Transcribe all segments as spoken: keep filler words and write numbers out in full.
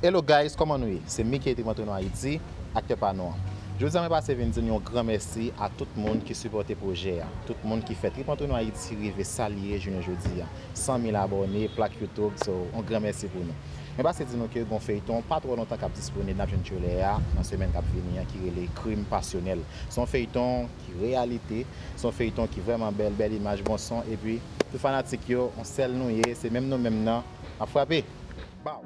Hello guys, kòman nou ye? Se Mickey Trip Antre Nou Ayiti, aktè pa nou an. Jodi a mwen pase vin di nou yon gran mèsi a tout moun ki sipòte pwojè a, tout moun ki fè Trip Antre Nou Ayiti rive sa l ye jounen jodi a. San mil abòne, plak YouTube, so yon gran mèsi pou nou. Mwen pase di nou ke gon feyton pa twò lontan k ap disponib, n ap jwenn trailer a nan semèn k ap vini an ki rele Krim Pasyonèl. Se yon feyton ki reyalite, se yon feyton ki vrèman bèl, bèl imaj, bon son, epi tout fanatik yo, yon sèl nou ye, se menm nou menm nan, n ap frape! Bow!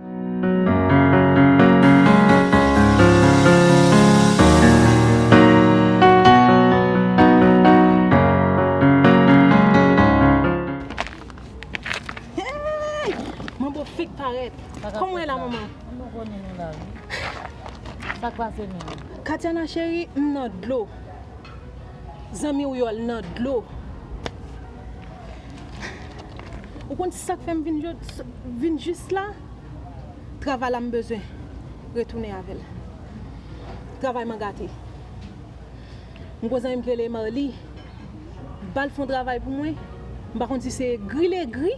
Hey! Manbo fèk parèt. Kòman w ye la, manman? Nou konnen nou la, wi. Sa k pase menm? Katiana cheri, m nan dlo. Zanmi w yo al nan dlo. Ou konn sa k fè m vin jodi, vin jis la? Travay la m bezwen retounen avè l. Travay m an gate. M gon zanmi m ki rele Marly. M ba l fè yon travay pou mwen. M pa konn si se egri l egri,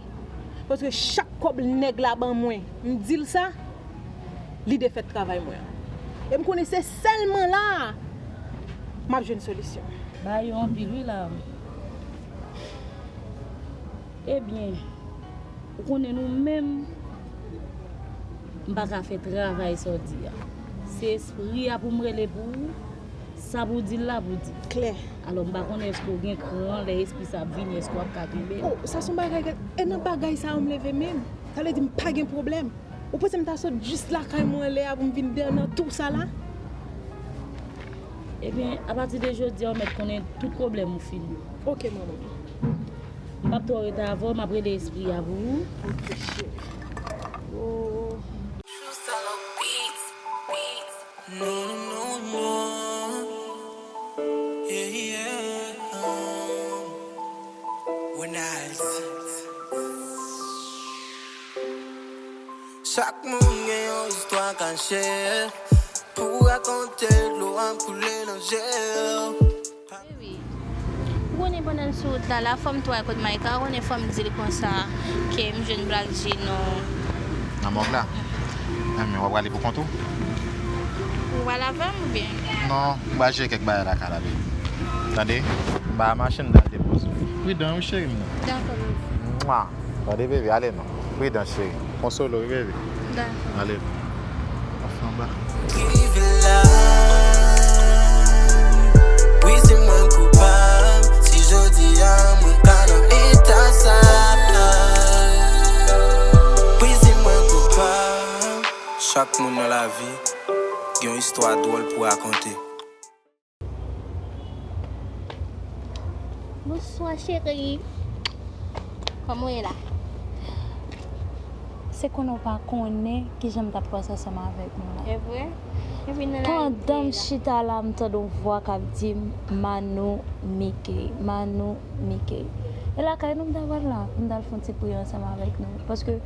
paske chak kòb nèg la ban mwen, m di l sa, li defèt travay mwen an. E m konnen se sèlman la a m ap jwenn solisyon. Bagay yo anpil wi la. Ebyen, ou konnen nou menm, m pa ka fè travay sa w di a. Se espri a pou m rele pou ou, sa pou w di l la pou w di l. Klè. Alò, m pa konnen èske w gen kran lè espri sa ap vini, èske w ap ka kenbe l? Oh, sa se yon bagay, e nan bagay sa yo m leve men m. Sa vle di m pa gen pwoblèm. Ou panse m ta sot jis lakay mwen anlè a pou m vin nan tou sa la? Ebyen, apati de jodi a, w mèt konnen tout pwoblèm ou fini. Oke, manman. M p ap twò rete avè w, m ap rele espri a pou ou. Oke, cheri. Oh. Non, non, non, non. Yeah, yeah. Ronald. Chak moun gen yon istwa kache pou rakonte, dlo ap koule nan je yo. Baby, ou konnen pandan n sou wout la, la fò m tway kot Maïka, ou konnen fò m di l konsa ke m jwenn Black G non. Nan mòg la? Enben, w ap prale pou kont ou? Ou pral avè m oubyen? Non, m pral jere kèk bagay lakay la, baby. Tande? M pa machin, m pral depoze w. Pridan wi, cheri m nan. Dakò, baby. Mwa. Tande, baby, ale non. Pridan, cheri. Konsole w wi, baby. Dakò. Ale non. Anfen, ba. Rive la. Wi, se mwen koupab. Si jodi a mwen ka nan eta sa. Wi, se mwen koupab. Chak moun nan lavi gen yon istwa dwòl pou rakonte. Bonswa, cheri. Kòman w ye la? Se konnen w pa konnen kijan m t ap pase ansanm avèk nou la. E vre? Epi nan la. Pandan m chita la, m tande yon vwa k ap di m, "Manou Mickey, Manou Mickey." E lakay nou m ta pral la, pou m t al fè yon ti priyè ansanm avèk nou. Paske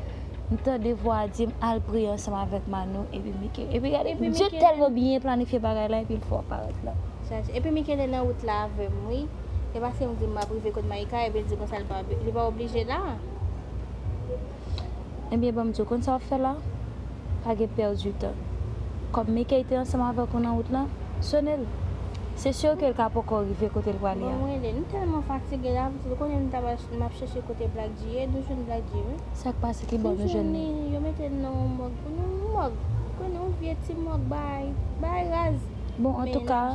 m tande vwa a di m, "Al priye ansanm avèk Manou epi Mickey." Epi gade, Bondye tèlman byen planifye bagay la, epi l fè w parèt la. Chaje. Epi Mickey te nan wout la avè m, wi. E pa se m di m ap rive kot Maïka, epi l di konsa li pa, li pa oblije la. Ebyen, ban m di w, konn sa w ap fè la? Pa gen pèdi tan. Kòm Mickey te ansanm avèk ou nan wout lan, sone l. Se si ke l ka poko rive kote l prale a. Bon, m rele. Nou tèlman fatige la, pitit, ou konnen nou t ap, m ap chèche kote Black G ye, nou jwenn Black G, wi. Sa k pase, ki bò nou jwenn li? Yo mete l nan yon mòg, yon mòg, ou konnen, yon vye ti mòg, bay, bay raz. Bon, antouka,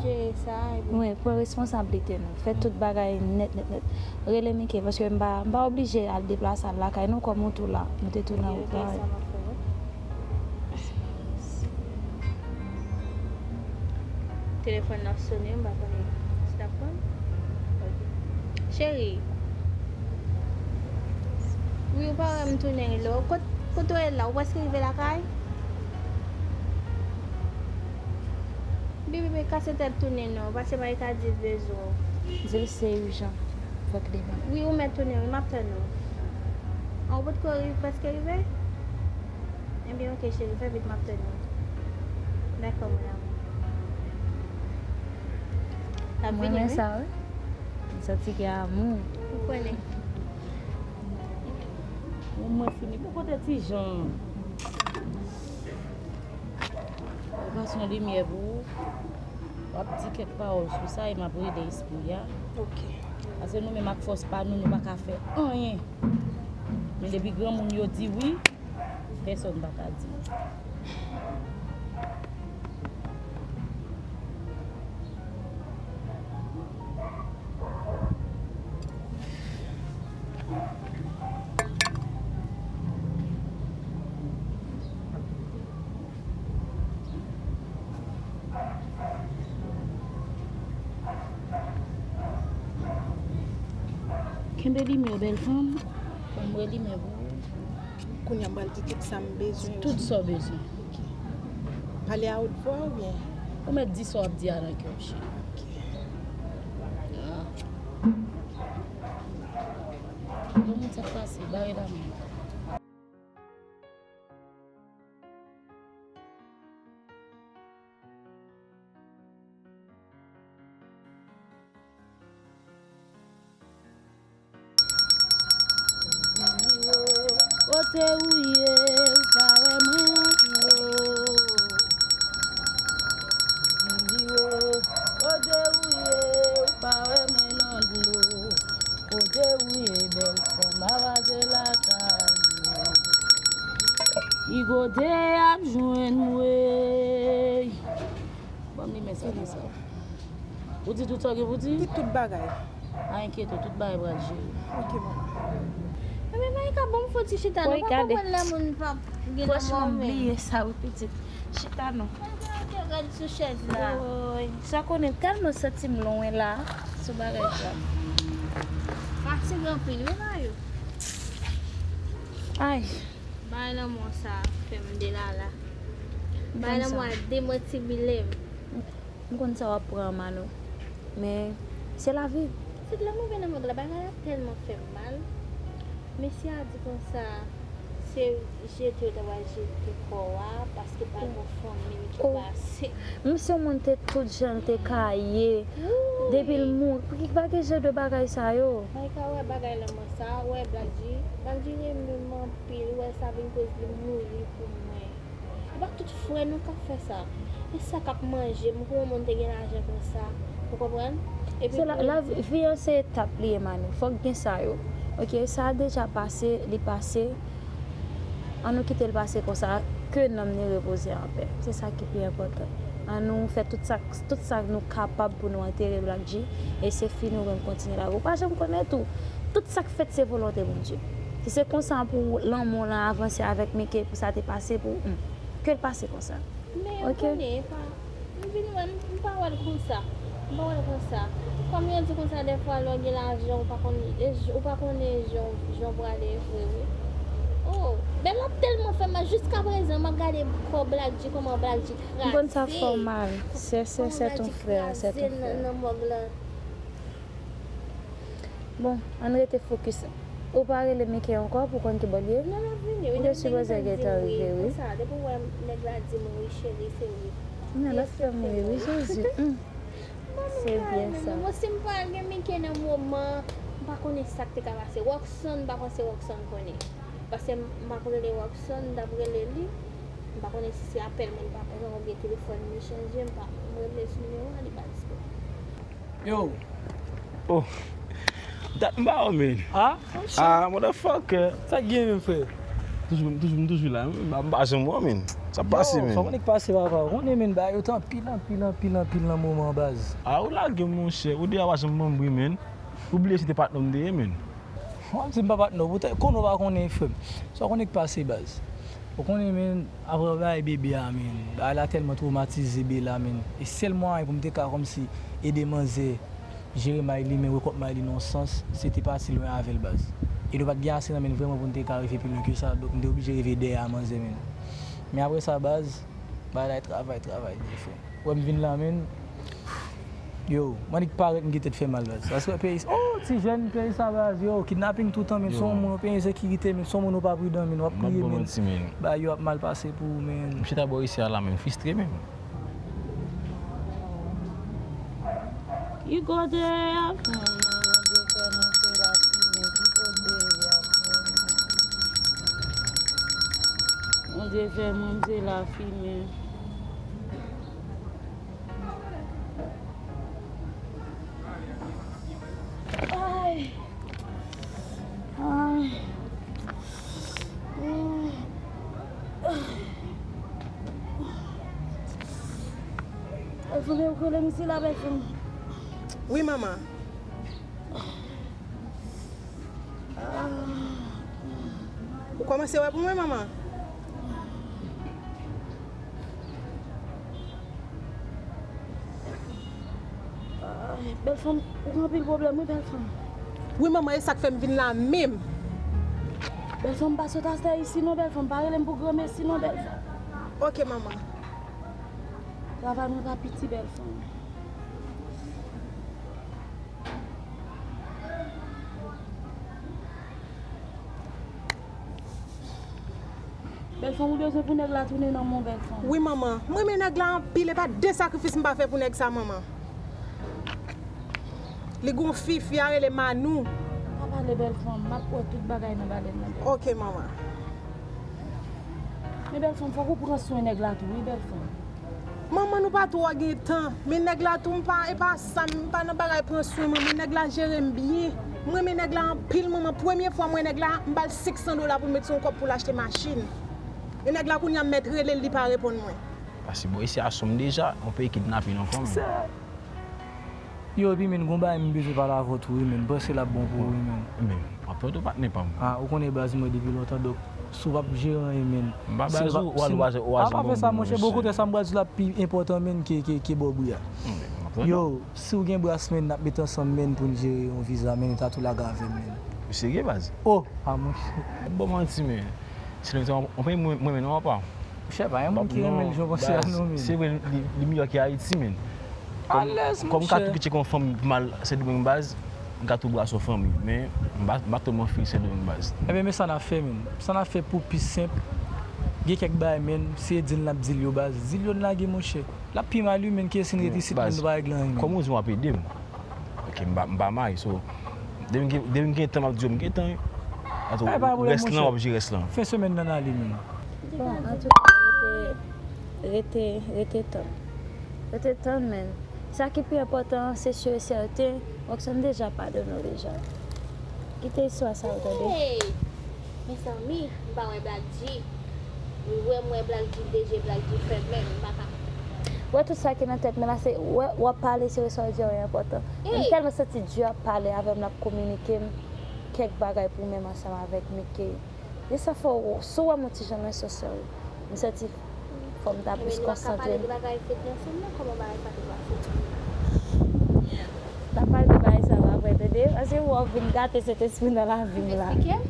wi, pran responsablite nou. Fè tout bagay nèt, nèt, nèt. Rele Mickey, paske m pa, m pa oblije al deplase al lakay nou, kòm ou tou la. Nou te tou nan wout la. Telefòn nan ap sone, m pa konnen si l ap pran. Ok. Cheri. Wi, ou pa wè m tounen wi la. Kot, kote w ye la? Ou prèske rive lakay? Bibi, men kase tèt tounen non, pase Maïka di l bezwen w. Di l se ijan, fòk li vin. Wi, ou mèt tounen wi, m ap tann ou. An, ou potko rive, prèske rive? Ebyen, oke, cheri, fè vit, m ap tann ou. Dakò, mon amour. L ap vini, wi. Mwen renmen sa, wi. M santi gen amou. Ou konnen. Mwen, mwen fini. Pou kote Ti Jan? Yon limyè pou ou. W ap di kèk pawòl sou sa e m ap rele espri a. Ok. Paske nou menm ak fòs pa nou, nou pa ka fè anyen. Men depi granmoun yo di wi, pèsonn pa ka di. Kenbe limyè, bèl fanm. Fò m wè limyè pou ou. Kounye a m pral di tout sa m bezwen. Tout sa w bezwen. Ok. Pale a wòt vwa oubyen? Ou mèt di sa w ap di a nan kè w, cheri. Ok. Ah. Bon, moun sa k pase, bare la men. Di li o, kote ou ye, ou pa wè mwen nan dlo. Di li o, kote ou ye, ou pa wè mwen nan dlo. Kote ou ye, bèl fanm, a pase lakay ou. Ki kote y ap jwenn mwen? Ban m limyè sa konsa. Ou di tout sa w gen pou di? Di tout bagay. Pa enkyete w, tout bagay pral jere. Ok, manman. Ebyen, Maïka, ban m fè yon ti chita non, pa konprann lè moun p ap gen lanmò, men. Franchman, bliye sa, wi, pitit. Chita non. Mwen te rete rèd sou chèz la. Woy, sa konnen tèlman santi m lwen la, sou bagay sa. Fatige anpil, wi, Mayou. Ay. Bay lanmò sa fè m delala. Bay lanmò a demantibile m. M konn sa w ap pran an, Manou. Men, se lavi. Se lanmò vin nan mòg la, bagay la tèlman fè m mal. Mesye a di konsa, se jete yo ta pral jete kò a, paske pa gen fanmi l ki pase. Misye yon moun te tout jan l te ka ye. Depi l mouri, ki pa gen jan de bagay sa yo. Maïka wè bagay lanmò sa, wè Black G. Black G renmen m anpil, wè sa vin koz li mouri pou mwen. Se pa tout frè nou k ap fè sa. E sa k ap manje m, pou yon moun te gen lajan konsa. Ou konprann? Epi se la, lavi an se etap li ye, Manou. Fòk gen sa yo. Ok, sa a deja pase, li pase. An nou kite l pase konsa, ke nanm li repoze anpè. Se sa ki pi enpòtan. An nou fè tout sa, tout sa nou kapab pou nou antere Black G. E se fini, ou menm kontinye lavi w. Ou pa janm konnen tou. Tout sa k fèt se volonte Bondye. Si se konsa pou lanmou lan avanse avèk Mike, pou sa te pase pou ou, ke l pase konsa. Men ou konnen, e pa, m vin wè, m, m pa wè l konsa. M pa wè l konsa. Kòm yo di konsa, dèfwa, lè w gen lajan, ou pa konn, e j-, ou pa konnen jan, jan w prale vre, wi. Oh, Bella tèlman fè mal. Jiskaprezan, m ap gade kò Black G, kòman Black G kraze. M konn sa fè w mal. Kòman Black G kraze nan, nan mòg lan. Bon, ann rete fokis. Ou pa rele Mike ankò pou konn ki bò l ye? Non, l ap vini, wi. Li te sipoze gentan rive, wi. Konsa, depi w wè nèg la di mwen, wi, cheri, se wi. Non, l ap fè m ri, wi, Jezi. Hum. Se byen sa. Mwen, si m pa gen Mike nan moman, m pa konnen sa k te ka pase. Rockson, m pa panse Rockson konnen. Paske m ap rele Rockson, m t ap rele li. M pa konnen si se apèl mwen li pa pran oubyen telefòn li chanje, m pa, m rele sou nimewo a, li pa dispo. Yo. Oh. Dat m pa wè w, men. Ah? Ah, motherfucker. Sa k gen menm, frè? Toujou, toujou, m toujou la, men m pa janm wè w, men. Sa pase, men. Yo, sa konnen k pase, papa. Ou konnen, men, bagay yo te anpil, anpil, anpil, anpil nan moman an, baz. Ah, ou lage m, monchè. Ou deja pa janm ban m bri, men. Ou bliye se te patnè w m te ye, men. W ap di m pa patnè w, poutèt konnen w pa konnen, frè m. Sa w konnen k pase, baz. Ou konnen, men, apre bagay bebe a, men, bagay la tèlman twomatize Bella, men. E sèl mwayen pou m te ka kòmsi ede manzè jere may li, men rekòt may li nan yon sans, se te pati lwen avè l, baz. E nou pa t gen ase nan men n vrèman pou n te ka rive pi lwen ke sa, donk m te oblije rive dèyè a manzè, men. Men apre sa, baz, bagay la travay, travay, men, frè m. Wè m vin la, men. Yo, m annik parèt, m gen tèt fè mal, baz. Paske peyi, oh, ti jèn peyi sa, baz, yo, kidnaping toutan, men, se yon moun, peyi ensekirite, men, se yon moun ou pa pridan, men, w ap kriye, men, bagay yo ap mal pase pou ou, men. M chita bò isi a la, men, m fristre, men. Ki kote y ap pran mwen, Bondye fè mwen se lafimen, ki kote y ap pran mwen? Bondye fè mwen se lafimen. Bèl fanm, ou rele m isi la, bèl fanm. Wi, manman. Ou kòmanse wè pou mwen, manman? Bèl fanm, ou gen anpil pwoblèm, wi, bèl fanm. Wi, manman, e sa k fè m vin la menm. Bèl fanm, pa sot astè isi non, bèl fanm. Pa rele m pou granmesi non, bèl fanm. Oke, manman. Travay mwen pa piti, bèl fanm. Bèl fanm, ou bezwen pou nèg la tounen nan men w, bèl fanm. Wi, manman. Mwen renmen nèg la anpil, e pa de sakrifis m pa fè pou nèg sa, manman. Li gon fi, fi a rele Manou. Pa pale, bèl fanm, m ap wè tout bagay nan balèn nan, bèl fanm. Oke, manman. Men bèl fanm, fòk ou pran swen nèg la tou, wi, bèl fanm. Manman, nou pa twò gen tan. Men nèg la tou, m pa, e pa sa, m pa nan bagay pran swen mwen, men nèg la jere m byen. M renmen nèg la anpil, manman. Premye fwa m wè nèg la, m ba l senk san dola pou l met sou yon kòb pou l achte machin. E nèg la kounye a m mèt rele l, li pa reponn mwen. Pase bò isi a sonm deja, yon peyi kidnapin ankò menm. Yo, epi menn, gon bagay m bezwen pale avè w tou, wi, menn. M panse l ap bon pou ou, wi, menn. Men, m ap tann ou, patnè pa m. Ah, ou konnen baz mwen depi lontan, donk, si w p ap jere anyen, menn. M pa baz ou, w al waze, waze. Ah, pa fè sa, monchè, bon, okontrè, sa m pral di w la pi enpòtan, menn, ke, ke, ke bò bri a. Yo, si w gen bras, menn, n ap met ansanm, menn, pou n jere yon viza, menn, ou ta tou lage avè m, menn. Ou serye, baz? Oh, ah, monchè. Bon, manti, men. Se lòt, mwen, mwen, mwen, mwen, non, apa. Monchè, pa gen moun ki renmen l jan w panse a, non, men. Se vre, li, li miyò ke Ayiti, men. Alèz, monchè. Kòm m ka tou pitye kon fanmi pou m al Sendomeng baz, m ka tou brase yon fanmi. Men, m pa, m pa tèlman fil Sendomeng baz. Ebyen, men sa n ap fè, men. Sa n ap fè pou pi senp. Gen kèk bagay, men, se di l n ap di l yo baz. Di l yo n lage, monchè. L ap pi mal, wi, men, ke si n ret isit, men, nou pa regle anyen, men. Kòm ou di w ap ede m. Ok, m pa, m pa may, so, depi m gen, depi m gen tan, m ap di yo m gen tan, wi. Atò, rès lan, w ap jere rès lan. Fen semèn nan n ale, men. Bon, antouka, rete, rete, rete tann. Rete tann, men. Sa ki pi enpòtan an, se si e sèten, Roxanne deja padone w deja. Kite istwa sa yo, tande. Hey! Mezanmi, m pa wè Black G. Wi, wè m wè Black G, de je Black G fèmen, m pa ka. Wè tout sa ki nan tèt mwen la, se, wè, w ap pale, se wè sa w di a, wè enpòtan. M tèlman santi Dye ap pale avè m, l ap kominike m kèk bagay pou menm ansanm avèk Mickey. Li sa fò, si w wè m yon ti jan nan sòsè, wi. M santi fò m ta plis konsantre. Ebyen, nou pa ka pale de bagay fèt nan fim nan, kòman bagay sa te pase? N ap pale de bagay sa yo apre, tande? Paske w ap vin gate Sentespri nan lavi m la. Ou eksplike m?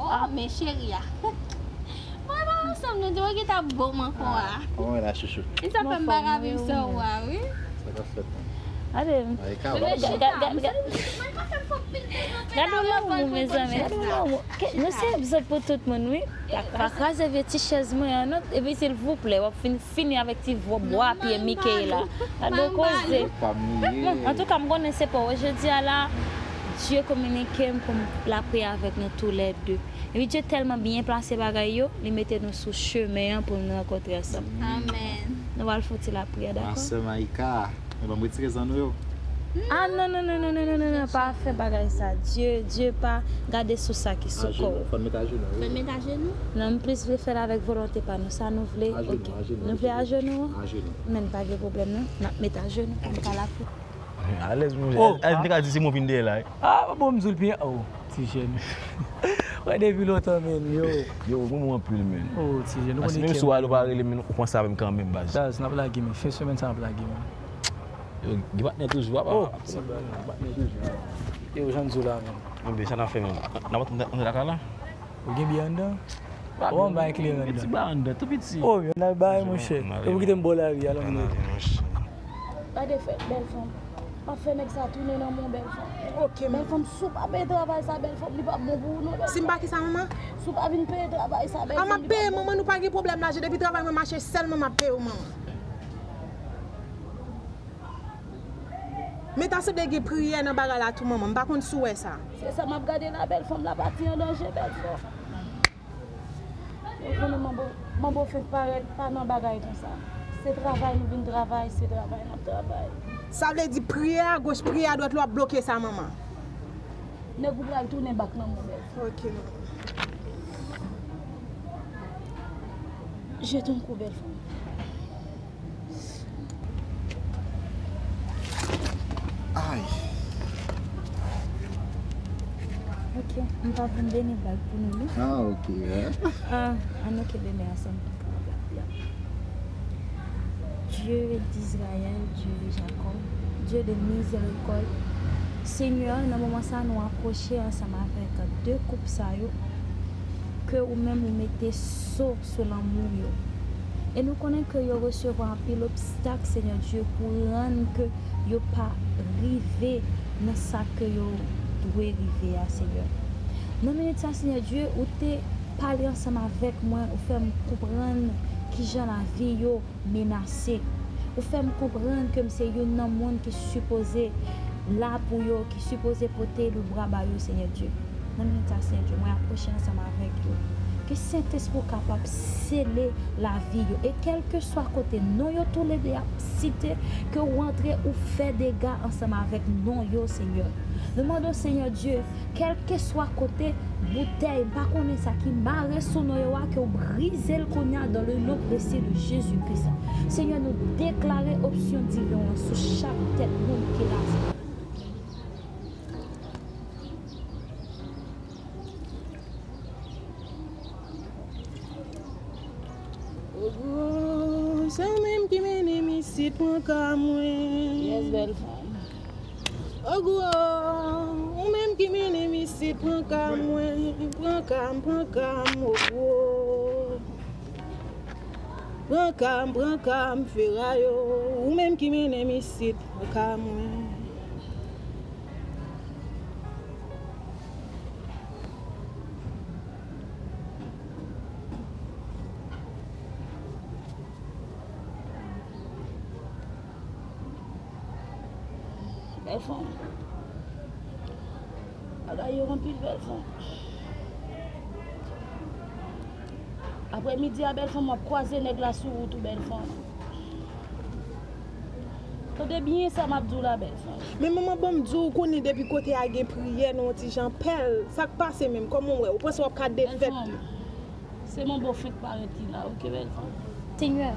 Oh, men cheri a. Mwen pa ansanm nou, di mwen ki t ap bon m ankò a. Kòman w ye la, chouchou? E sa fè m pa ka viv san ou a, wi. Sa k ap fèt, man? Gade m. Gade yon lanmou, mezanmi. Gade yon lanmou. Nou se egzanp pou tout moun, wi. Pa kraze vye ti chèz mwen an, non. Epi, silvouplè, w ap fin fini avèk ti vwòb bwa pye Mickey la. Gade yon koze. Antouka, m konnen se pa w. Jodi a la, Dye kominike m pou m lapriyè avèk nou toulède. Epi Dye tèlman byen plase bagay yo, li mete nou sou chemen an pou nou rankontre ansanm. Amèn. Nou pral fè yon ti lapriyè, dakò? Ma sè Maïka, men ban m retire zanno yo. Ah, non, non, non, pa fè bagay sa. Dye, Dye pa gade sou sa ki sou kò w. Ajenou, fò n met ajenou, wi. Fò n met ajenou? Non, m plis vle fè l avèk volonte pa nou. Sa nou vle, ok. Nou vle ajenou? Ajenou. Men pa gen pwoblèm, non. N ap met ajenou pou n ka lapriyè. Alèz, monchè. Oh, alèz, m te ka di se mwen vin dèyè la, wi. Ah, bon, m di w l pi, oh, ti jèn. Wè depi lontan, men, yo. Yo, mwen, mwen anpil, men. Oh, ti jèn, ou konnen menm si w ale, ou pa rele, men, ou panse avè m kanmenm, baz. Baz, n ap lage, men. Fen semèn sa, n ap lage, men. Yo, gen patnè toujou, apa. Oh, ti baz, patnè toujou. Yo, jan m di w la, men. Enben, sa n ap fè, men. N ap antre lakay la? Ou gen biyè anndan? Bon, m bay kleren anndan. Ti ba anndan, tou piti. Oh, yo n al bay, monchè. Epi w kite m bò lari a, lanmou. Gade fè, bèl fanm. M ap fè nèg sa tounen nan men w, bèl fanm. Ok, bèl fanm, si w pa peye travay sa, bèl fanm, li p ap bon pou ou, non, bèl fanm. Si m pa ki sa, manman? Si w pa vin peye travay sa, bèl fanm, li p ap bon. Ah, m ap peye, manman, nou pa gen pwoblèm la. Depi travay mwen mache, sèl mwen m ap peye w, manman. Men ta sanble gen priyè nan bagay la tou, manman. M pa konn si w wè sa. Se sa m ap gade la, bèl fanm la pati an danje, bèl fanm. Ou konnen manbo, manbo fenk parèt pa nan bagay konsa. Se travay nou vin travay, se travay n ap travay. Sa vle di priyè a goch, priyè a dwat, lè w ap bloke sa, manman. Nèg ou pral tounen bak nan men w, bèl fanm. Ok, manman. Jete yon kou, bèl fanm. Ay. Ok, m pa pou m beni bal pou nou, non? Ah, ok, hein. Ah, ann nou kenbe men ansanm. Dieu d'Israël, Dieu de Jacob, Dieu de miséricorde. Senyè, nan moman sa, nou apwoche ansanm avèk de koup sa yo ke ou menm ou mete so sou lanmou yo. E nou konnen ke yo resevwa anpil obstak, Senyè Dye, pou rann ke yo pa rive nan sa ke yo dwe rive a, Senyè. Nan minit sa, Senyè Dye, ou te pale ansanm avèk mwen, ou fè m konprann kijan lavi yo menase. Ou fè m konprann ke m se youn nan moun ki sipoze la pou yo, ki sipoze pote lebra ba yo, Senyè Dye. Nan minit sa, Senyè Dye, mwen apwoche ansanm avèk yo. Ke Sentespri w kapab sele lavi yo. E kèlkeswa kote non yo toulede ap site, ke w antre, ou fè dega ansanm avèk non yo, Senyè. Nou mande w, Senyè Dye, kèlkeswa kote boutèy, m pa konnen sa ki mare sou non yo a, ke w brize l kounye a dans le nom précieux de Jésus-Christ. Senyè, nou deklare onksyon diven an sou chak tèt moun ki la. Ogou, se ou menm ki mennen m isit, pran ka mwen. Yes, bèl fanm. Ogou, ou menm ki mennen m isit, pran ka mwen, pran ka m, pran ka m, Ogou. Pran ka m, pran ka m, Ferayo, ou menm ki mennen m isit, pran ka mwen. Bèl fanm. Bagay yo anpil, bèl fanm. Aprè midi a, bèl fanm, w ap kwaze nèg la sou wout ou, bèl fanm. Tande byen sa m ap di w la, bèl fanm. Men manman, ban m di w, ou konnen depi kote a gen priyè, nou yon ti jan pè. Sa k pase menm? Kòman w wè? Ou panse w ap ka defèt? Bèl fanm. Se Manbo fenk parèt li la, oke, bèl fanm. Senyè,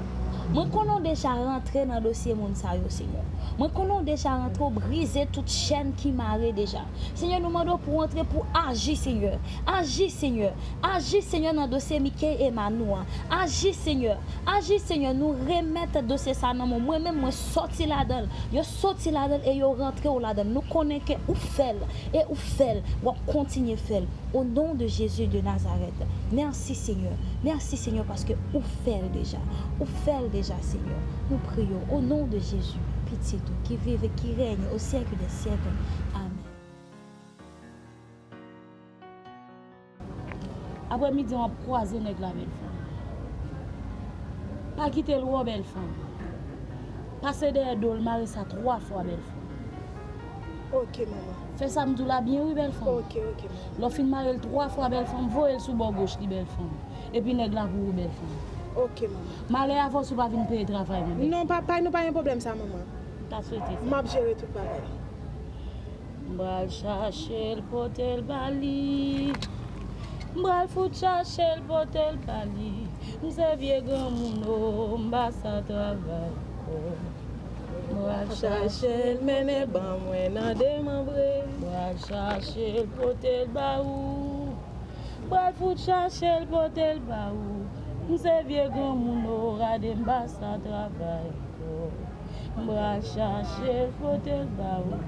mwen konnen w deja rantre nan dosye moun sa yo, Senyè. Mwen konnen w deja rantre, w brize tout chèn ki mare deja. Senyè, nou mande w pou w antre, pou w aji, Senyè. Aji, Senyè. Aji, Senyè, nan dosye Mickey e Manou an. Aji, Senyè. Aji, Senyè. Nou remèt dosye sa nan men w. Mwen menm, mwen sòti ladan l. Yo sòti ladan l e yo rantre w ladan l. Nou konnen ke ou fè l. E ou fè l. W ap kontinye fè l. Au nom de Jésus de Nazareth. Mèsi, Senyè. Mèsi, Senyè, paske ou fè l deja. Ou fè l deja, Senyè. Nou priye w, au nom de Jésus, pitit ou ki viv e ki règne au siècle des siècles. Amèn. Aprè midi an, w ap kwaze nèg la, bèl fanm. Pa kite l wè w, bèl fanm. Pase dèyè do l, mare sa twa fwa, bèl fanm. Ok, manman. Fè sa m di w la byen, wi, bèl fanm. Ok, ok, manman. Lè w fin mare l twa fwa, bèl fanm, voye l sou bò goch li, bèl fanm. Epi nèg la pou ou, bèl fanm. Ok, manman. Malè avè w si w pa vin peye travay mwen, bèl fanm. Non, papa, nou pa gen pwoblèm sa, manman. M ta swete sa. M ap jere tout bagay. M pral chache l, pote l ba li. M pral fout chache l, pote l ba li. M se vye granmoun, o, m pa sa travay ankò. M pral chache l, mennen ban mwen nan demanbre. M pral chache l, pote l ba ou. M pral fout chache l, pote l ba ou. M se vye granmoun, o, gade m pa sa travay ankò. M pral chache l, pote l ba ou.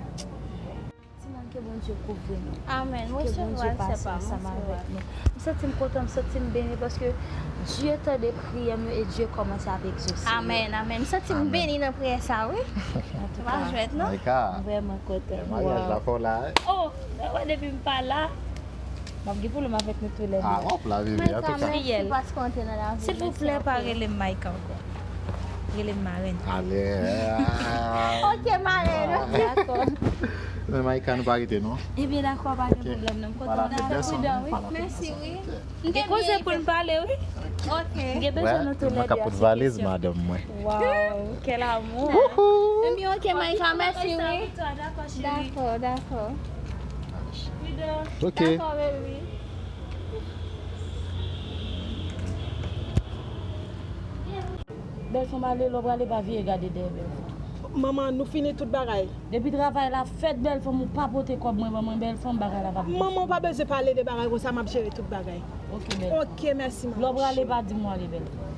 Timoun, ke Bondye kouvri nou. Amèn. Ke Bondye pase ansanm avèk nou. M santi m kontan, m santi m beni paske Dye tande priyè m yo e Dye kòmanse ap egzose yo. Amèn, amèn. M santi m beni nan priyè sa, wi. Antouka, m vrèman kontan. Maryaj la fò la, wi. Oh, men wè depi m pa la. M ap gen pwoblèm avèk nou toulède. Ah, w ap la, bebe, antouka. Silvouplè, pa rele m Mike ankò. Rele m marèn. Ale. Ok, marèn. Dakò. Men Maïka, nou pa rete, non? Ebyen, dakò, pa gen pwoblèm, non. M kontan w la. Mèsi, wi. Gen koze pou n pale, wi. Ok. M gen bezwen nou toulède a, se kesyon. Madanm mwen. Waw, quel amour. Ebyen, ok, Maïka, mèsi, wi. Dakò, dakò. Ok. Dakò, baby. Bèl fanm, ale, lè w prale, pa vire gade dèyè, bèl fanm. Manman, nou fini tout bagay. Depi travay la fèt, bèl fanm, ou pa pote kòb mwen ban mwen, bèl fanm, bagay la pa. Manman, ou pa bezwen pale de bagay konsa, m ap jere tout bagay. Ok, bèl fanm. Ok, mèsi, manman. Lè w prale, pa di m w ale, bèl fanm.